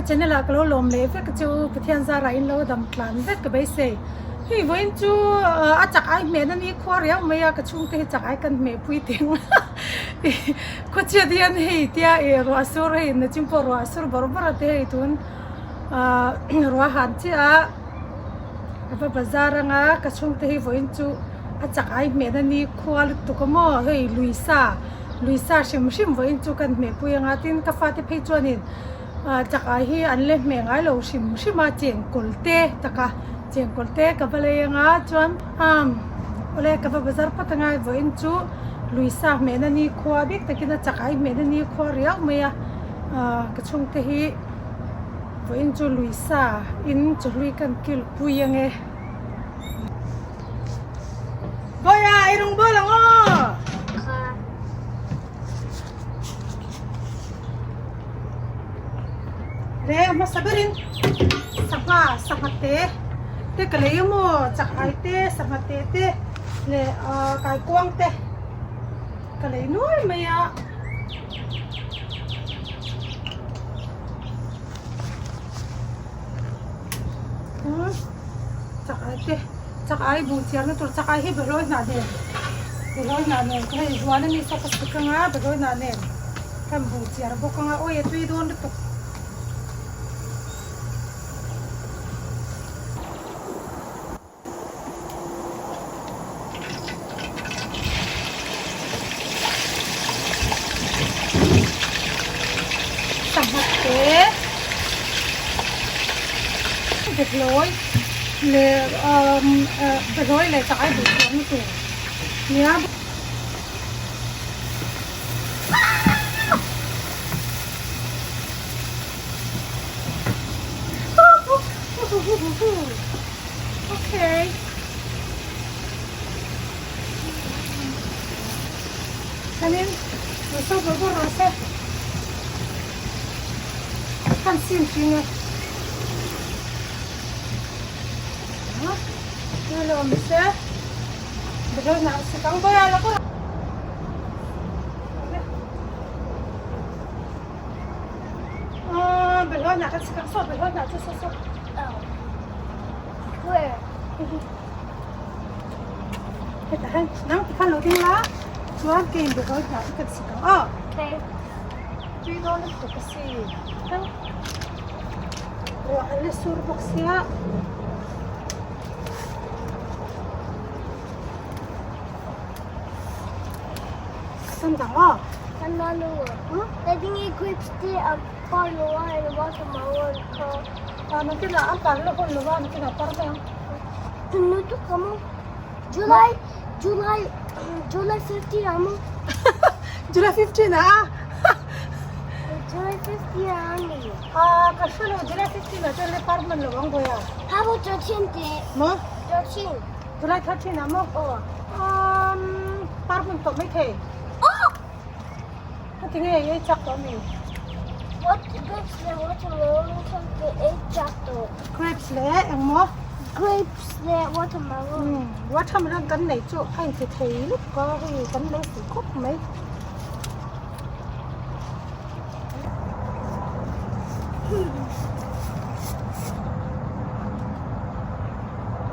channel ah ka lo lawm leh vek a chu Pathian zarah in lo dam tlan vek ka beisei. Hei vawiin chu a chak ai hmeh na ni khua riau mai a ka chhungte hi chak ai kan hmeh pui teng a khawchhiat hian hei tia ih ruah sur hei nachin pawh ruah sur bawrh bawrh a te hei tun ahh ruah han chiah a ka va bazar anga ka chhungte hi vawiin chu a chak ai hmeh na ni khua lutuk a maw hei lui sa lui sa hrim hrim vawiin chu kan hmeh pui anga tin ka fate phei chuanin ah chak ai hi an la hmeh ngai lo hrim hrim a chengkawl te taka chengkawl te ka va lei anga chuan umm awle ka va bazar phawt anga vawiin chu lui sa hmeh na ni khua bik takin a chak ai hmeh na ni khua riau mai a ah ka chhungte hi vawiin chu lui sa in chawhlui kan kil pui ange. Bawiha ei rawng bawl ang aw! Kha. Le hmasa berin sangha sangha te te ka lei a maw chak ai te sangha te te leh ah kaikuang te ka lei nual mai a. Chak ai te chak ai buh chiar na tur chak ai hi behlawi hnah nen behlawi hnah nen ka hei huan ami saw ka sik anga behlawi hnah nen kan buh chiar bawk anga awi a tui dawn lutuk. Sangha te behlawi leh umm behlawi leh chak ai duh chuang na tur nia. Okay. Kanin so bor bor rawh se. Kan sim thin e. Ha? Lo awm se. Bedol na se kang boya la ko. Ah, bedol na kan sikang so bedol na chu so so. Where? Hetah hian nang tikhan lo ding la chuan kei in behlawi hnah chu ka chhik ang aw. Okay. Tui dawn lutuk a si. Ruah a la sur bawk sia. Ka tan dang aw. Kan nanu. Huh? Daddy nge grapes te a par lo a and watermelon kha. Ah nakinah a par la hun lo a nakinah a par mai ang. Tunu tu kamu July July July 15 amu. July 15 ah. July 15 ani. Ah ka hre lo July 15 ah chuan le par hman lo ang bawiha. How about 13 te? Maw? 13. July 13 ah maw? Aw. Um par hman tawh mai thei. Oh! Ka ti nge ei chak tawh ami? What grapes leh watermelon khan ka ei chak tawh. Grapes leh eng maw? Grapes leh watermelon. Umm watermelon kan nei chu a inti thei lutuk a hei kan lo fuh khawp mai.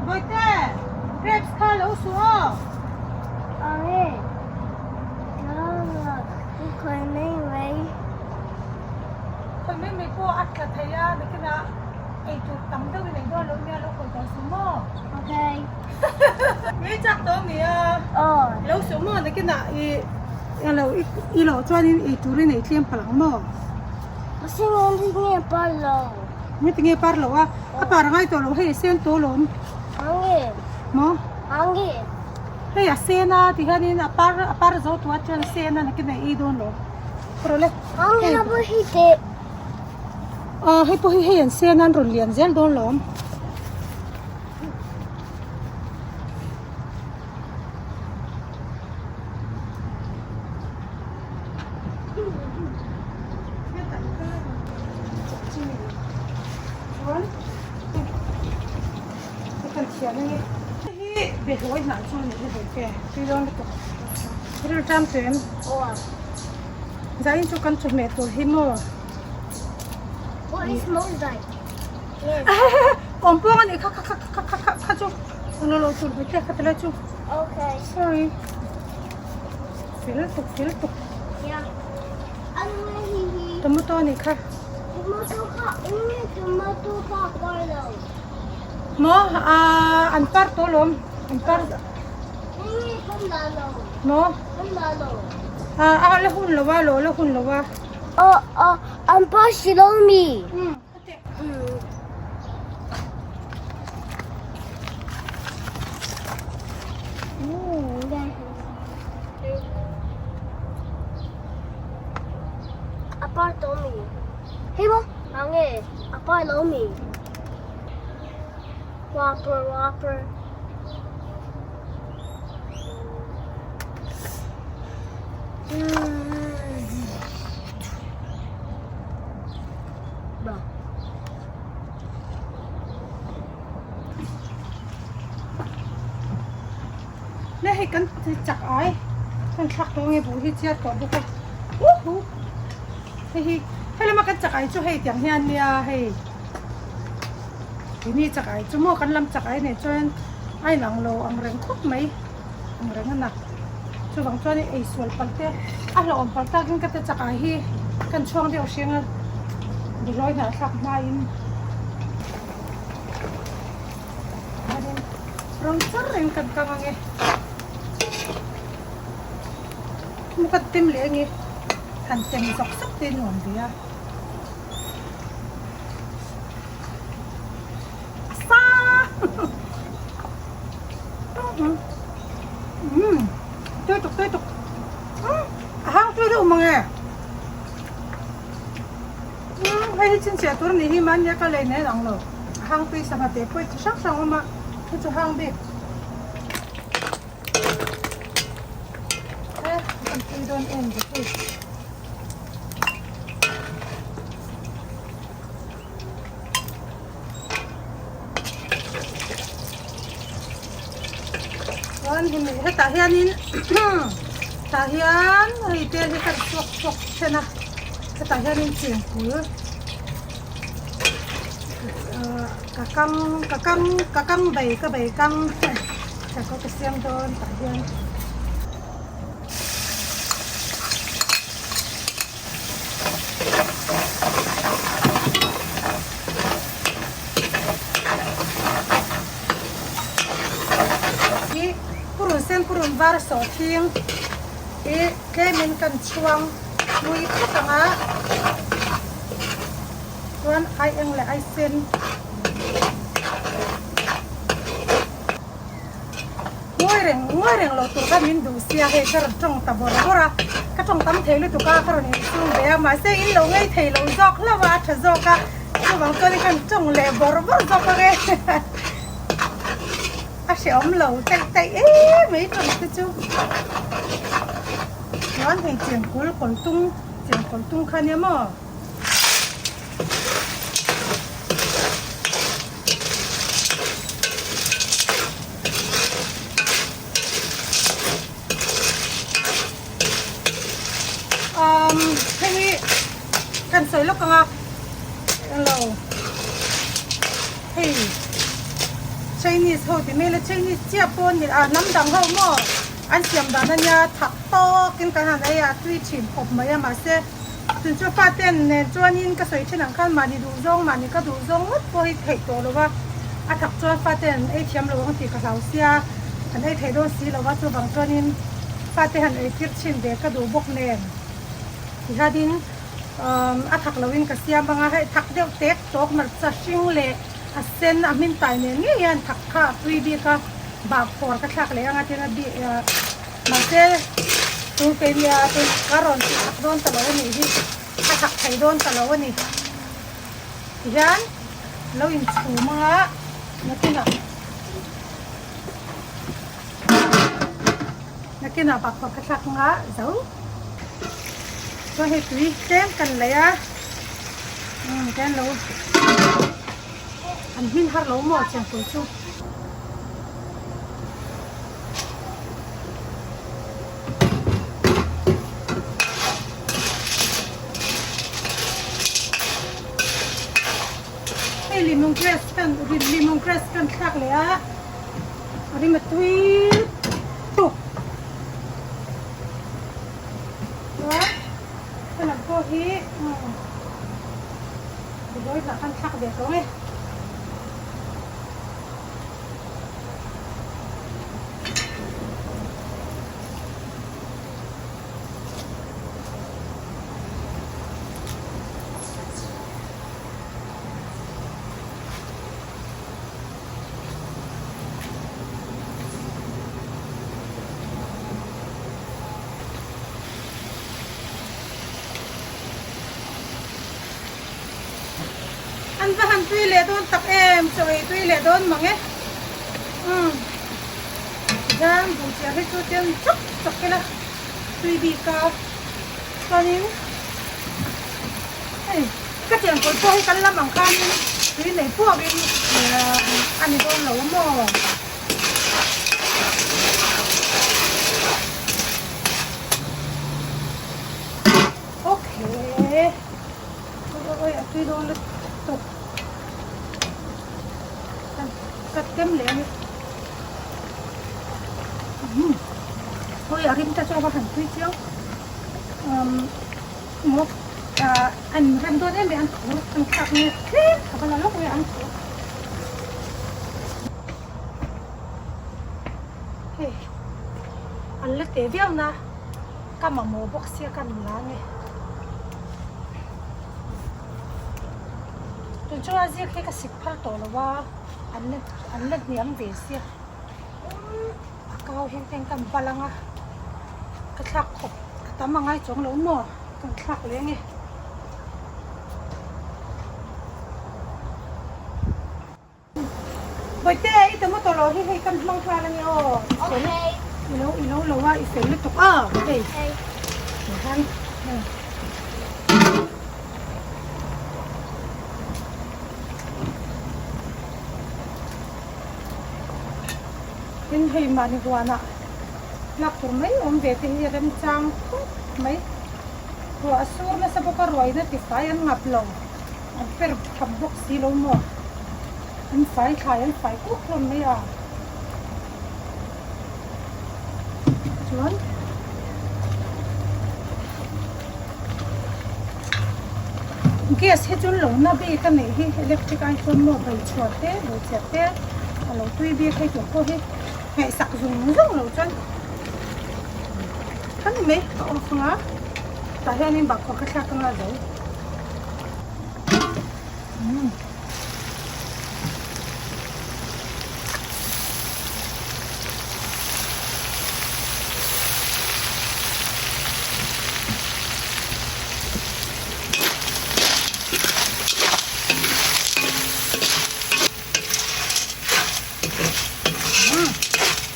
Bawihte grapes kha lo suh aw. Aw. Khawi mai mai. Khawi mai mai pawh a tla thei a, nakinah ei tur tam deuh in ei dawn lo nia lo khawi tawh suh maw? Okay. Ngei chak tawh a nia. Aw. Lo suh maw nakinah i lo i loh chuanin ei turin ei tlem palh ang maw? Mahse nge nge par lo. Nge tinge par lo a? A par a ngai tawh lo hei a sen tawh alawm. Ange. Maw? Ange. Hei a sen a ti hianin a par a par zo tua chuan a sen a nakin a ei dawn lo. Rawh le. Ang ha pawh hi teh. Aw hei pawh hi hei an sen a an rawn lian zel dawn lo. Chuan ka kan thian ange. Hei hi behlawi hnah chu a nih hi bawihte tui dawn lutuk ril ṭam tawh em? Aw. Zain chu kan chawhmeh tur hi maw? What is smells like? Awm pawng a nih kha kha kha kha kha kha kha chu lo lo tur ve te kha ti lai chu. Okay. Sorry. Fel tuk fel tuk. Yeah. Tomato a nih kha. Tomato kha eng nge tomato kha a par lo? Maw ah an par tawh alawm an par. Eng nge kan dah lo? Maw? Kan dah lo. Ah a la hun lo a lo la hun lo a. Aw aw an par si lo mi? Um. A par tawh mi? Hei maw? Mang nge a par lo mi? Whopper whopper. Le hei kan chak ai kan thlak tawh nge buh hi chiat tawh bawk a uhu hei hi hei lama kan chak ai chu hei tiang hian nia hei keini chak ai chu maw kan lam chak ai nei chuan a inang lo ang reng khawp mai ang reng a na chuvang chuan ei sual palh te a hlauhawm palh takin ka ti chak ai hi kan chhuang deuh hring a dulawi hna thlak hmain ro char reng kan kang ange mu ka tem leh ange han tem zawk zawk te nuam ve a a sa umm tui tuk tui tuk umm a hang tui deuh mang e umm hei hi chhinchhiah tur a nih hi mahni a ka lei nen ang lo a hang tui sangha te pawh chi hrang hrang a awm a chu chu hang bik e kan tui dawn em ve hei. Chuan hemi hetah hianin tah hian hei tel hi ka chhuak chhuak then a hetah hianin chengpul ka kang ka kang ka kang bai ka bai kang ka ka siam dawn tah hian. Hi purun sen purun var sawh thing hi tlemin kan chhuang hlui phawt ang a chuan ai eng leh ai sen. Ngawi reng ngawi reng lo tur khan min duh sia hei ka rawn tawng ta bawrh bawrh a, ka tawng tam thei lutuk a ka rawn insum ve a mahse in lo ngei thei lo zawk hlauh a a tha zawk a chuvang chuan in khan tawng leh bawrh bawrh zawk ang e a hrehawm lo taih taih em mai tawng te chu chuan hei chengkawl kawltung chengkawl tung kha nia maw. Umm hei hi kan sawi lawk ang a englo hei Chinese ho ti mai ila Chinese chiah pawh a ni a hnam dang ho maw an siam dan ania thak tawkin kan han ei a a tui thin khawp mai a mahse. Chun chu faten nen chuanin ka sawi thin ang khan mahni duh zawng mahni ka duh zawng ngawt pawh hi theih tawh lo va, a thak chuan faten ei thiam lo ang tih ka hlau sia, an ei theih dawn si lo va, chuvang chuanin fate han ei tir thin ve ka duh bawk nen tihianin a thak loin ka siam ang a, hei thak deuh tek tawk hmarcha hring leh a sen a hmin tai nen ngei hian thak kha a tui bik a, bahkhawr ka thlak leh ang a tin a bih. Mahse, tun kei nia tun ka rawn tih thak dawn ta lo a nih hi, ka thak thei dawn ta lo a ni. Tihian lo inchhum anga nakinah nakinah bakpawh ka thlak anga zo. Chuan hei tui tlem kan lei a, umm tihian lo an hmin har lo maw chengpui chu. kan lemon grass kan thlak leh a, a rim a tui tuk. Chuan helam pawh hi dawi hnah kan thlak ve tawh e. An va han tui leh dawn tak em, chaw ei tui leh dawn mang e. Umm tihian buhchiar hi chu tian chawk chawk ila tui bik a chuanin hei ka chenpawlh pawh hi kan lam ang khanin tui nei puakin a ni dawn lo a maw. Okay. Oi a tui dawn lutuk. Ka tem leh a ni. Oi a rim te chu a va han tui chiang. Um maw an rem dawn em em an thu an thlak nge tlem ka va la lawk nge an thu. Hei an la teh viau na. Ka mamawh bawk sia ka nula nge. Tun chu a ziak hi ka sik phal tawh lo a, an la an la hniam ve sia. A kau hian ten kan bal ang a, ka thlak khawp a tam angai chuang lo maw kan thlak leh ange. Bawihte i tomato lo hi hei kan hmang nghal ange aw i fel i lo i lo lo a i fel lutuk a hei tihian hei tin hei mahni huanah lak tur mai awm ve te hi remchang khawp mai ruah a sur nasa bawk a ruaina tifai an ngap lo. An per tham bawk si lo maw? An fai thlai an fai kuk hlawm mai a. Chuan gas hi chu lo na bik a neih hi electric ai chuan maw bai chhuah te bai chiah te a lo tui bik hei tur pawh hi ngaihsak zung zung lo chuan a ni mai a off anga tah hianin bakkhawh kha thlak anga zo.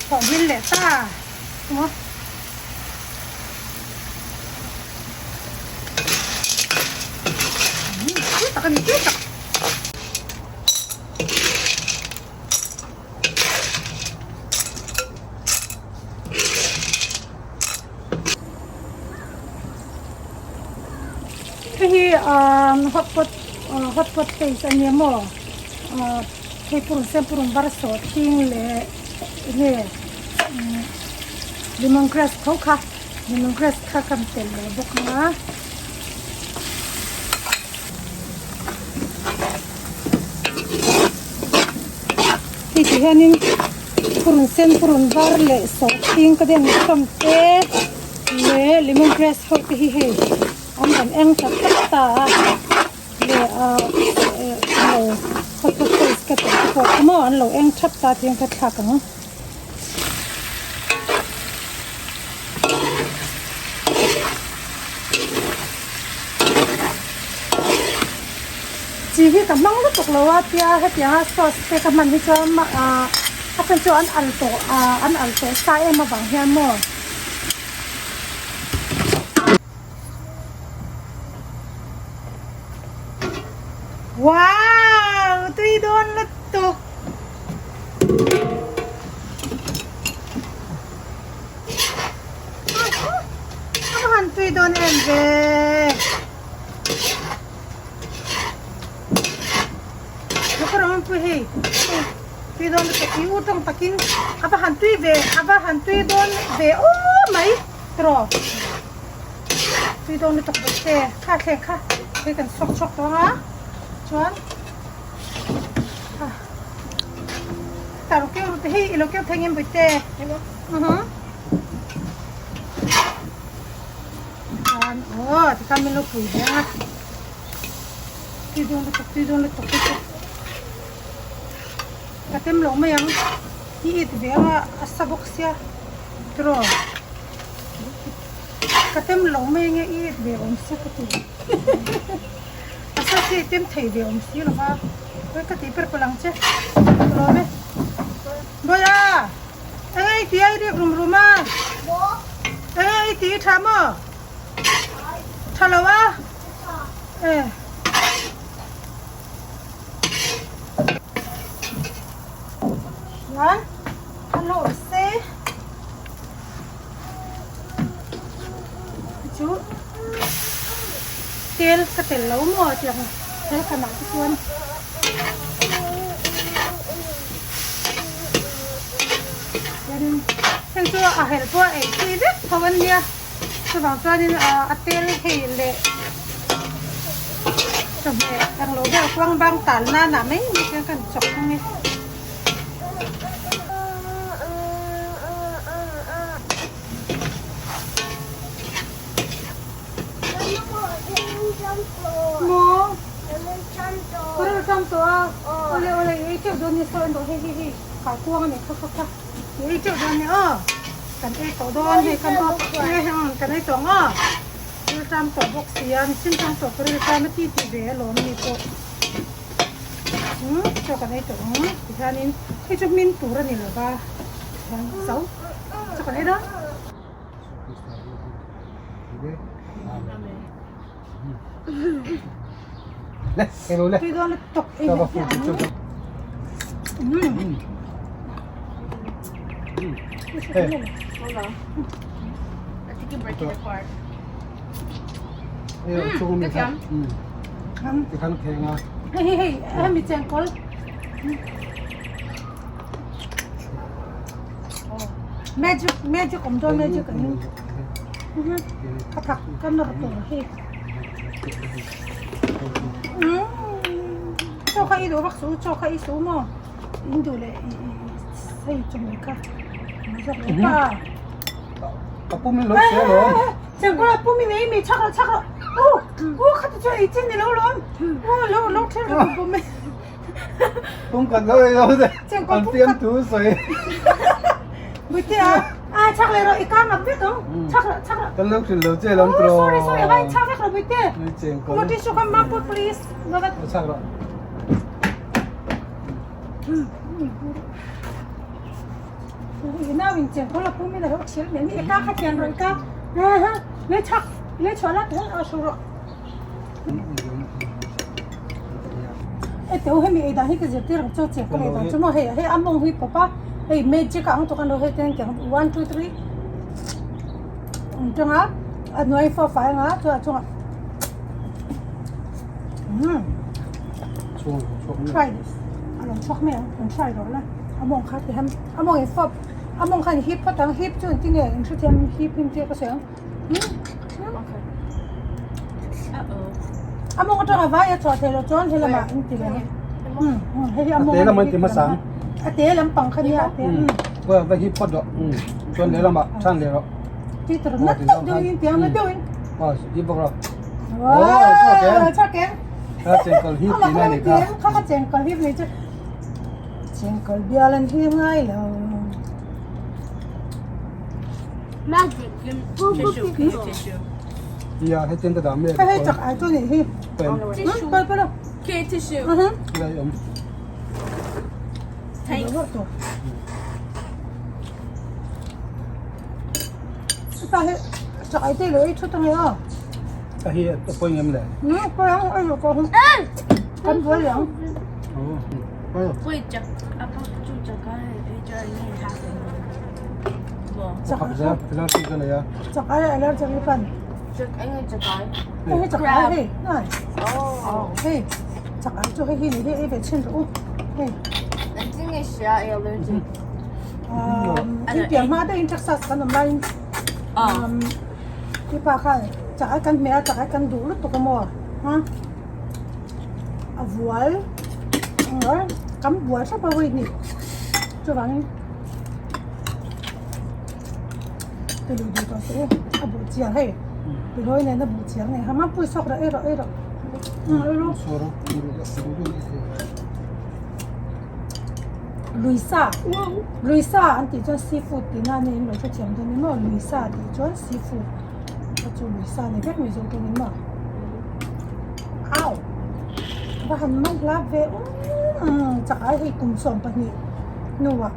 Thawhhmil leh ta. Tui tak a ni tui tak. Hei hi hot pot hot pot place a nia maw hei purun sen purun var sawh thing leh enge lemon grass tho kha. Lemongrass kha kan telh leh bawk ang a. Hei ti hianin purun sen purun var leh sawhthing ka den hlawm te leh lemongrass ho te hi hei an rawn eng tak tak ta a leh ah lo hot pot paste ka telh te pawh kha maw an lo eng thap ta tih hian ka thlak ang. Chi hi ka hmang lutuk lo a tia hetianga sauce te ka hman hi chuan ah a then chu an al tawh ah an al tawh sa em avang hian maw. Wow tui dawn lutuk. A han tui dawn em ve. Ka rawng pui hei. Tui dawn lutuk i u tawng takin a va han tui ve a va han tui dawn ve aw mai tiraw tui dawn lutuk bawk che kha thleng kha hei kan chhuak chhuak tawh ang a chuan tah lo keu rute hei i lo keu thei ngem bawihte chuan aw tikhan min lo pui ve ang a tui dawn lutuk tui dawn lutuk lutuk. Ka tem lo mai ang i it ve anga a sa bawk sia tiraw ka tem lo mai ange i it ve awm sia ka ti a sa sia i tem thei ve awm si lova hawi ka tih ber pawlh ang che ka lawm e Bawiha enge i ti a i rik rum rum a enge i ti i tha maw tha lo a e. Chuan a lawh se chu tel ka tel lo maw tiang tel ka nah te chuan chuanin heng chu a helh pawh a ei chi vek tho an nia. Chuvang chuanin a tel hei leh chawhmeh englo vel kuang bang tal nanah mai mai chuan kan chawk thung e. Maw? Kawr a tam tawh a. Awle awle i ei teuh dawn nia saw en rawh hei hei hei kai kuang a nei kha kha kha. I ei teuh dawn nia aw. Kan ei tawh dawn hei kan aw kan ei tawh ang aw rilṭam tawh bawk si a mihring tang tawh ka rilṭam a ti tih ve alawm ni pawh umm chaw kan ei tawh ang tihianin hei chu hmin tur a ni lo va tihian zo chaw kan ei dawn. Tui dawn lutuk ei leh hmiah ang. Umm. Hold on. I think you break it apart. Hei hei hei hemi chengkawl. Magic magic awm dawn magic an a thak ka nawr tur hi. Chaw kha i duh vak suh chaw kha i suh maw in duh leh hei chawhmeh kha zawk leh pa. A pum in lo chhe alawm. Chengkawl a pum in ei mi chhak rawh chhak rawh u u khati chu ei chin ni lo lawm u lo lo then rawh pum in. Pum khat lo ei lo de. An fiam thu sawi. Buite a a chhak leh rawh i kang ngap vek ang chhak rawh chhak rawh. Kan lo hrilh lo che lam tawh. Sorry sorry vai chhak vek rawh buite. Chengkawl. Mo tissue kha mam put please. Chhak rawh. I nau in chengkawl a pum in a lo thial mai i ka kha thian rawh i ka le chhak le chhuah la ti a su rawh. E teu hemi ei dan hi ka zirtir ang chu chengkawl ei dan chu maw hei hei a mawng hi pawp a hei magic a ang tawk a hei ten tiang one two three ang tanga a hnuai fawh fai anga chuan a chungah umm try this a lo chhuak mai ang an try rawh la a mawng kha ti ham a mawng in fawp a mawng khan hip phawt ang hip chu engtin nge in hrethiam hip in tia ka sawi ang A mawng atanga vai a chhuah theih loh chuan he lamah an ti leh ang. Hei hi a mawng A te lam an ti hmasa ang. A te lampang kha nia a te. Va va hi phawt rawh. Chuan leh lamah chhan leh rawh. Ti tur na deuh deuh in tiang na deuh in. Aw hi bawk rawh. Aw chhuak em. Chhuak em. Kha chengkawl hip tih na ni kha. Kha kha chengkawl hip ni chu. Chengkawl bial an hip ngai lo. Magic Tissue, tissue. Ia hei ten ka dah mek. Hei hei chak ai chu nih hi. Tissue. Pal pal. Okay, tissue. Lai om. Thanks. Ta he chak ai te lo ei thu tang ya. Ta hi a poi ngem le. Ừ, poi ang ai lo ko. Kan bual yang. Oh. Poi. Wait, chak apa chu chak ai ei cha ni ha. Chak ai allergic hi pan. Chak ai nge chak ai. Hei hei chak ai hei. Nai. Hei chak ai chu hei hi ni hei ei ve chin rawh u. Hei. nge hria i allergic? In pian hma deuhin Texas kan awm laiin i pa khan chak ai kan hmeh a chak ai kan duh lutuk a maw ha a vual kan buai hrep a vawi hnih chuvangin ti lui duh tawh suh u a buh chiang hei tihlawi nen a buh chiang nei ham a pui sawk rawh ei rawh ei rawh ei rawh Luisa Luisa an tih chuan seafood tihna a niin lo hrethiam dawn ni maw Luisa tih chuan seafood kha chu Luisa ni vek mai zawk dawn ni maw au va han man hla ve umm chak ai hei kum 12 hnuah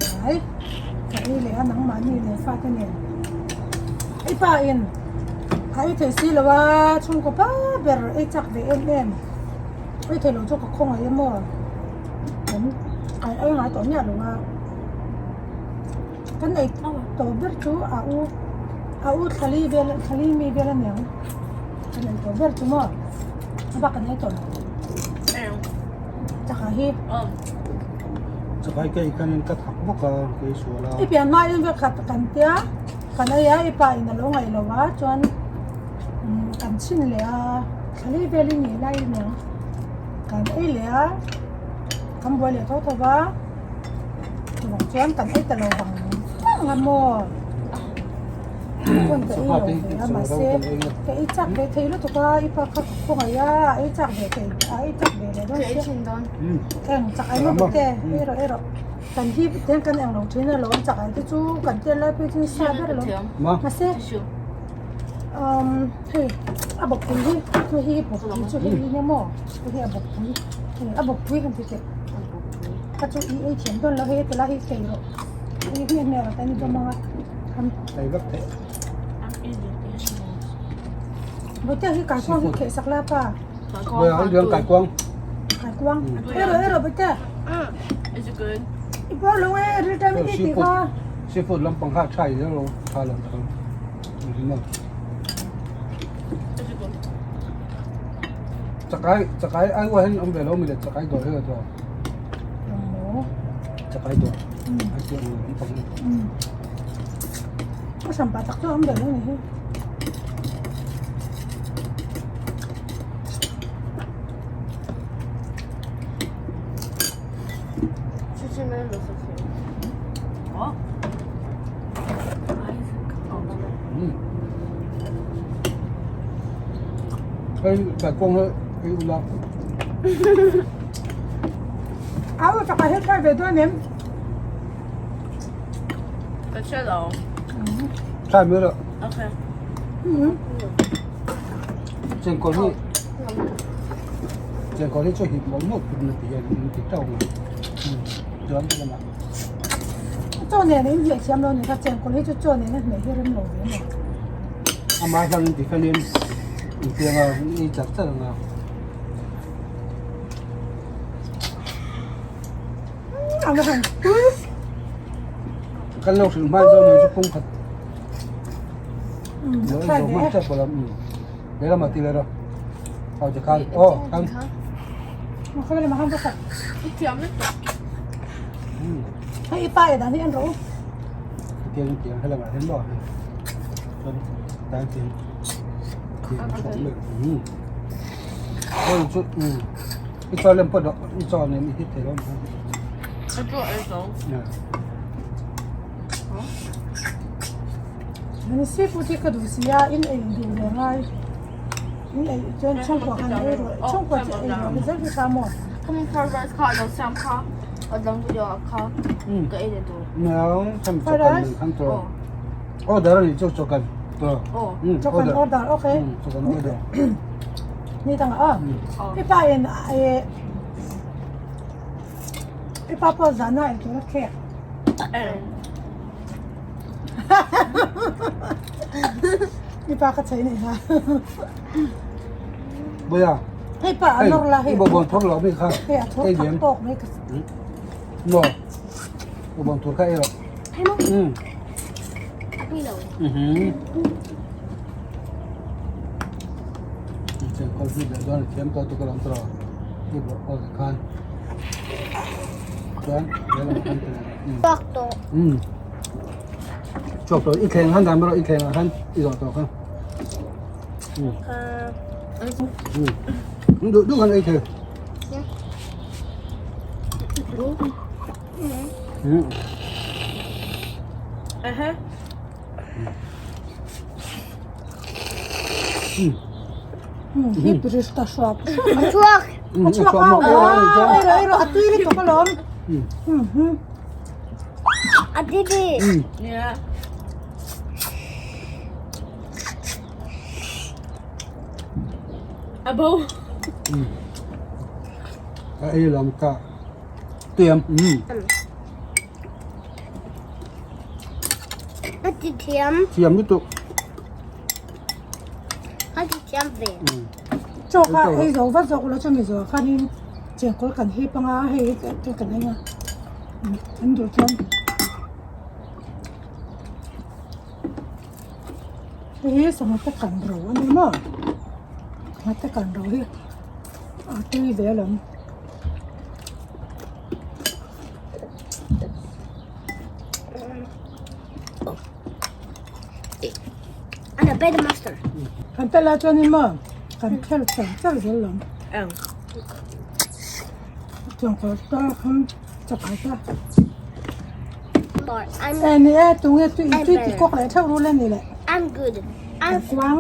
chak ai ka ei leh a nangmahni leh fate nen i pa in a ei thei si lo a chhungkaw pa ber ei chak ve em em. Ei thei lo chu ka khawngaih em aw kan kan ei ngai tawh miah lo a kan ei tawh ber chu a u a u thlali vel thlali mi vel a niang kan ei tawh ber chu maw a bak kan ei tawh lo chakah hi Chakai ka ei khanin ka thak bawk a ka ei sual a. I pian hma in vek khat kan tia kan ei a i pa in a lo ngaih lo a chuan. Kan chhin leh a thlali velin ngei lai a niang kan ei leh a kan buai leh tho tho va chuvang chuan kan ei ta lo vang vang a maw phone ka ei lo ve a mahse ka ei chak ve thei lutuk a i pa kha ka khawngaih a a ei chak ve thei a ei chak ve leh dawn sia eng chak ai maw te ei rawh ei rawh kan hi tiang kan eng lo thin a lawm chak ai te chu kan tel lai phei chuan sa ber a lawm mahse. Hei a bawkpui hi chu hi bawkpui chu hei hi nia maw chu hi a bawkpui hei a bawkpui han ti teh kha chu i ei thiam dawn lo hei heti lai hi kei rawh hei hi hmel ah tan i dawm ang a Ei vek theih Bawihtea hi kaikuang hi kheh sak la pa Bawiha kaikuang kaikuang ei rawh ei rawh Bawihtea i pawh lo e rilṭam i ti tih kha Seafood lampang kha a tha i zel lo tha lo tak ang. Chakai chakai ai uah hian awm ve lo mi le chakai dawr hi a dawr chakai dawr ai chu ang awm pang a hran pah tak chu awm ve lo ni hi Hei kaikuang hi ei ula. Au chakah hi try ve dawn em? Ka hre lo. Try mai rawh. Okay. Chengkawl hi chengkawl hi chu hip mawlh mawlh phut na ti hian in ti teuh ang a. Chuan lamah. Chaw nen in hmeh thiam lo ni kha chengkawl hi chu chaw nen a hmeh hi rem lo ve maw. Amah hlang in ti khanin in piang a in ei char char ang a. Ang han tui. Kan lo hrilh hman zawk nen chu pum khat. Lo ei zo hman tep pawh la lehlamah ti leh rawh. Aw tikhan aw khan. Hei i pa e dan hi an rawh u. Tiang tiang helamah hian maw hei. Chuan tan tiang tiang chhuak mai. Aw chu i chaw lem pawh rawh i chaw nen i hit thei lo ang. Ka chaw ei zo. Ni seafood hi ka duh si a in ei duh ve ngai in ei chuan chhungkua khan ei rawh chhungkua chu ei rawh ni zel hi kha maw. Khami fried rice kha a lo siam kha a dang video ah kha ka ei leh tur. Nang cham chokan nen khan tur. Order ani chu chokan tur. Chokan order okay. Chokan order. Ni dang a i pa in i pa pawh zan a ei tur a khek. I pa ka chei nei ha. Boya. Hei pa a nawr la hei. Bo bon thor lo mi kha. Hei a thor thak tawk mai ka. No. Bo bon thor kha ei rawh. Hei mo. A pui lo. Chengkawl hi leh dawn a thiam tawh tu ka lam tawh. Hei bo aw khan. Chuan lehlamah khan telh rawh. Chhuak tawh. Umm. Chhuak tawh i thleng khan dan rawh i thleng ah khan i zawh tawh kha. Umm. Umm. Duh duh khan ei thei. Umm. Aha. Hi bridge ta hruap hruap mai. Chhuak. A chhuak a ei rawh ei rawh a tui lutuk alawm. A didi. Yeah. A bo. A ei lawm ka tiam. A ti thiam. Thiam lutuk. A ti thiam ve. Chaw kha ei zo vat zawk ula chumi zawh khanin chengkawl kan hip anga hei te kan eng a an duh chuan hei hi sangha te kan ro a ni maw sangha te kan ro hi a tui ve alawm. I'm a better master. Kan tel ah chuan in maw kan khel char char zel lo. Ang. Chuan kawr ta khan chakai ta. I'm Eh ni e tunge tui tui ti kawk leh theuh rul a ni le. I'm good. I'm Kuang.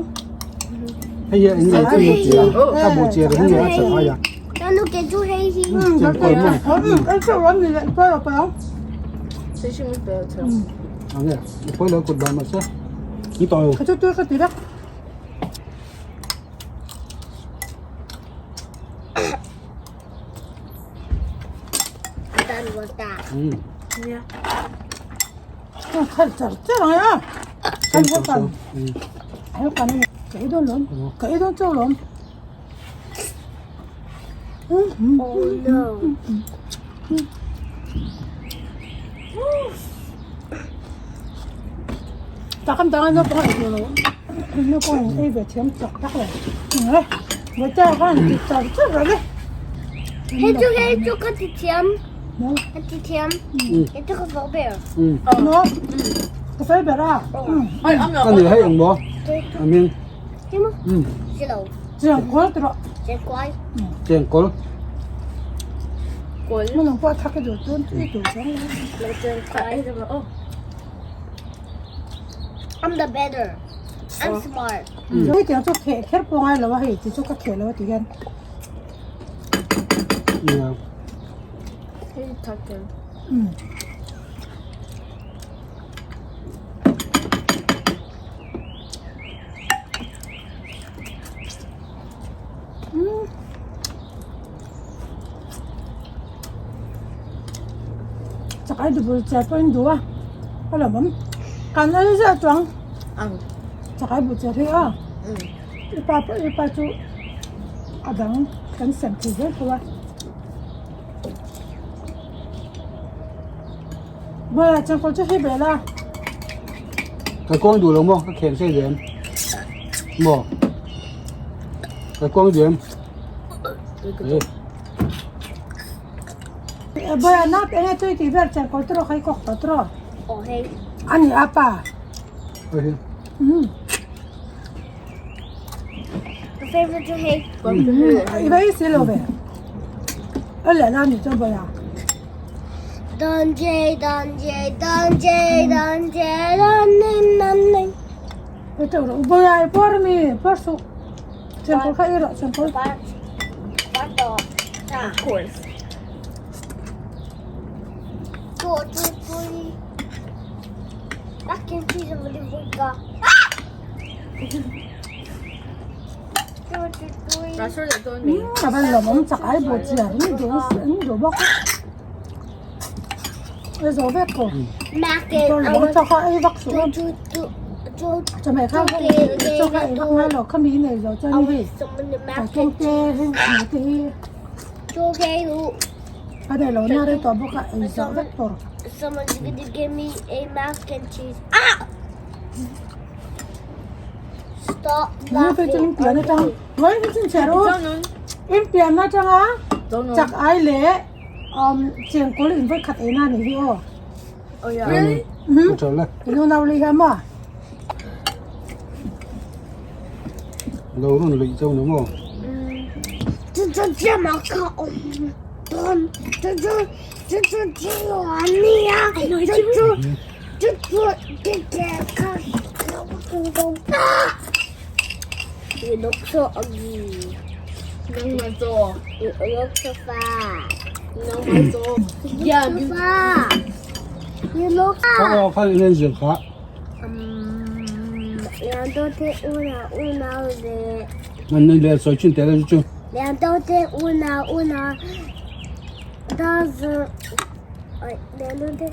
Hei hi eng nge chu nge tia ka bu chiar hi nge a chakai a. Nanu ke chu hei hi. Chengkawl maw. Ei theuh rawh ni le pawi lo pawi ang. Ang nge pawi lo kut ban mahse ni tawh lo. Ka chu tui ka ti vek. Done with that. Yeah. Khal char char ang a. Kan ho kan. Ho kan ka ei dawn lawm. Ka ei dawn chauh lawm. Oh no. Tak an dang a naupang ei tur lo. Naupang in ei ve thiam chak tak lo. Vawitea khan ti char char rawh le. Hei chu hei chu ka ti thiam. Ka ti thiam. Hei chu ka fel ber. No. Ka fel ber a. Ka ni hei ang maw? Amin. Chengkawl ti rawh. Chengkawl. Chengkawl. Kawl. Mo nang pawh thak i duh chuan i duh chuang lo. Chengkawl. I'm the better. I'm smart. Hei tiang chu kheh kher pawh ngai lo a hei ti chu ka kheh lo a ti hian. Yeah. Hei thak hian. Chak ai dubul chiar pawhin duh a a lo awm kan ei zeuh chuang chak ai bu chiar hi a i pa pawh i pa chu a dang kan sem thei zel tho a Bawla changkawl chu hei bel a. Ka kawng duh lo maw ka khen sei lem maw ka kawng diam Bawla nap enge tui tih vel changkawl tawh kha i kawk tawh tawh a ni a pa. I va ei si lo ve a leh la ni chuan Bawla. Don J Don J Don J Don J Don nin nan nin. Ei teuh rawh Bawla i pawr ami pawr suh chengkawl kha ei rawh chengkawl. Of course. Two two three. Mac and cheese over the vodka. A van lawmawm chak ai bu chiar in duh in duh bawk a ei zo vek ko motor lawm chak a ei vak suh a chawhmeh kha chaw kha ei vak ngai lo khami in ei zo chuan hei tawng te hei hmu te hi a nei lo na rei tawh bawk a ei zo vek tur. Nu te chu in pian atang Vawiin hi chin chhiar u in pian atanga chak ai leh Um chengkawl in vawikhat ei na nih hi aw. Oh yeah. Really? Mhm. Tha le. In unau li hian maw? Lo rawn luih chauh ni maw? You look so ugly. Nangmah zaw. You look so fat. Nangmah zaw. Yeah, So fat. You look Kha aw kha in an zir kha. 两都对乌脑乌脑的， Nan nei le sawi chin tel a chu. 两都对乌脑乌脑，但是，哎，两都对，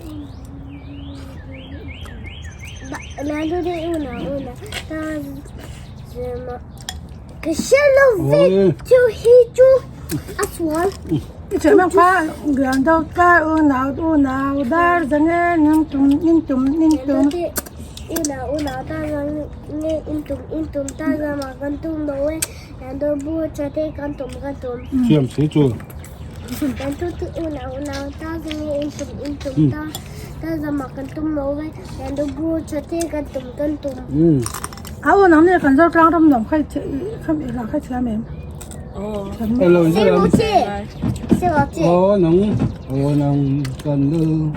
两都对乌脑乌脑，但是么？可是老 Oi. 就黑就阿swal。 I thiam ang kha lian deuh tlai unau unau dar zange ning tum in tum ning tum. Thiam si chu. Um. A unau nih kan zo tlang ram nuam kha i la kha thiam em. Hello Aw nang aw nang kan lu.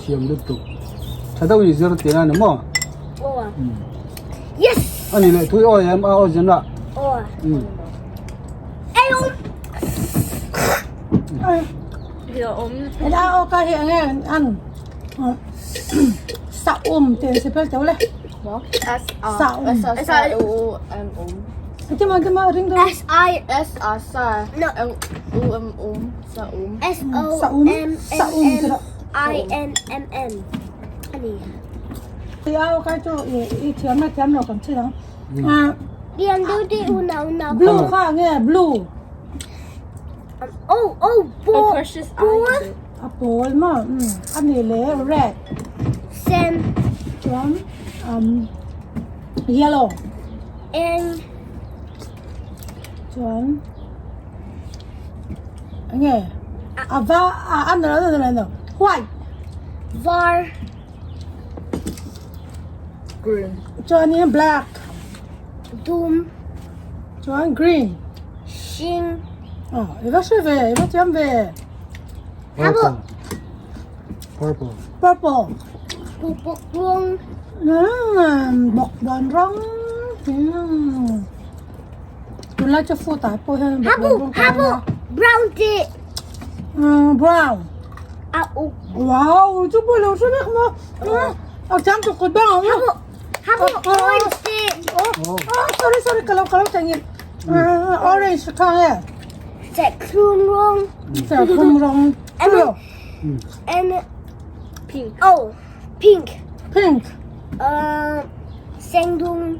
Thiam lutuk. Tha deuh in zir tih a ni maw? Yes! A ni leh thui awi em a aw zin a. Um. Hela aw ka hi enge an saum tih an si phel teuh le. Saum. S I O M O. Tima tima ring deuh. S I S A sa No. M O M O saum. S O Saum. M M Saum M tih rawh. I N M N. A ni. I aw kai chu i thiam a thiam lo kan chhin ang. Lian deuh te unau unau. Blue kha nge blue. Oh oh Oh, ball. precious Ball. eye. A pawl maw a ni le red. Sen. Chuan um yellow. Eng. Chuan enge a va a ni lo ni lo white. Var. Green. Chuanin black. Dum. Chuan green. Hring. Aw i va hre ve i va thiam ve. Purple. Purple. Purple. Bawk rawng. Umm bawk bawn rawng. Umm tunlai chu food ah pawh hian bawk bawn rawng Habu habu brown te. Umm brown. A uk. Wow chu pawh lo hre vek maw. A thiam tuk kut bang ang. Habu habu orange te. Oh sorry sorry ka lo ka lo changin. Orange kha nge. Serthlum rawng. Serthlum rawng. And Pink. Oh pink. Pink. Uh sendung.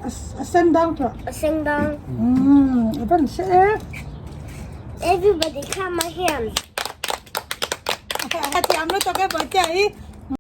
A sen dang tawh. A sen dang. Umm a van hre e. Everybody clap my hands. A thiam lutuk e Bawihtea hi.